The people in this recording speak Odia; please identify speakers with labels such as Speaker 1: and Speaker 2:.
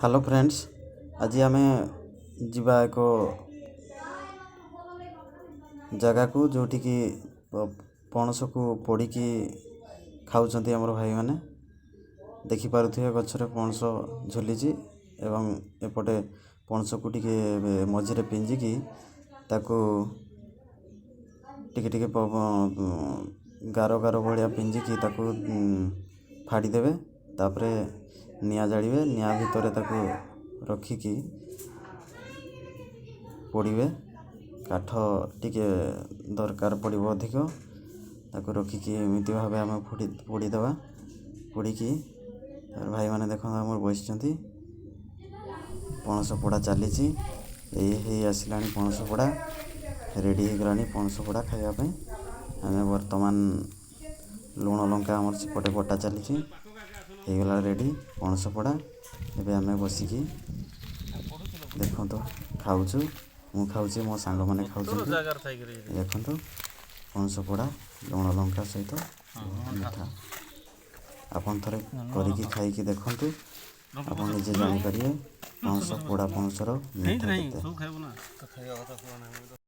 Speaker 1: ହ୍ୟାଲୋ ଫ୍ରେଣ୍ଡସ୍, ଆଜି ଆମେ ଯିବା ଏକ ଜାଗାକୁ, ଯେଉଁଠିକି ପଣସକୁ ପୋଡ଼ିକି ଖାଉଛନ୍ତି ଆମର ଭାଇମାନେ। ଦେଖିପାରୁଥିବେ, ଗଛରେ ପଣସ ଝୁଲିଛି ଏବଂ ଏପଟେ ପଣସକୁ ଟିକେ ମଝିରେ ପିଞ୍ଜିକି ତାକୁ ଟିକେ ଟିକେ ଗାର ଗାର ଭଳିଆ ପିଞ୍ଜିକି ତାକୁ ଫାଡ଼ିଦେବେ। ତାପରେ ନିଆଁ ଜାଳିବେ। ନିଆଁ ଭିତରେ ତାକୁ ରଖିକି ପୋଡ଼ିବେ। କାଠ ଟିକେ ଦରକାର ପଡ଼ିବ ଅଧିକ। ତାକୁ ରଖିକି ଏମିତି ଭାବେ ଆମେ ପୋଡ଼ିଦେବା। ପୋଡ଼ିକି ତାପରେ ଭାଇମାନେ ଦେଖନ୍ତୁ, ଆମର ବସିଛନ୍ତି, ପଣସ ପୋଡ଼ା ଚାଲିଛି। ଏଇ ହେଇ ଆସିଲାଣି, ପଣସ ପୋଡ଼ା ରେଡ଼ି ହେଇଗଲାଣି ପଣସ ପୋଡ଼ା ଖାଇବା ପାଇଁ। ଆମେ ବର୍ତ୍ତମାନ ଲୁଣ ଲଙ୍କା ଆମର ସେପଟେ ବଟା ଚାଲିଛି। ହେଇଗଲା ରେଡ଼ି ପଣସ ପୋଡ଼ା। ଏବେ ଆମେ ବସିକି ଦେଖନ୍ତୁ ଖାଉଛୁ। ମୁଁ ଖାଉଛି, ମୋ ସାଙ୍ଗମାନେ ଖାଉଛନ୍ତି।
Speaker 2: ଜାଗାରେ ଥାଇକିରି।
Speaker 1: ଦେଖନ୍ତୁ, ପଣସ ପୋଡ଼ା ଲୁଣ ଲଙ୍କା ସହିତ ବହୁତ ମିଠା। ଆପଣ ଥରେ କରିକି ଖାଇକି ଦେଖନ୍ତୁ, ଆପଣ ନିଜେ ଜାଣିପାରିବେ ପଣସ ପୋଡ଼ା, ପଣସର ମିଠା କେତେ।
Speaker 2: ସବୁ ଖାଇବୁ ନା ତ ଖାଇବା କଥା କୁହ ନା।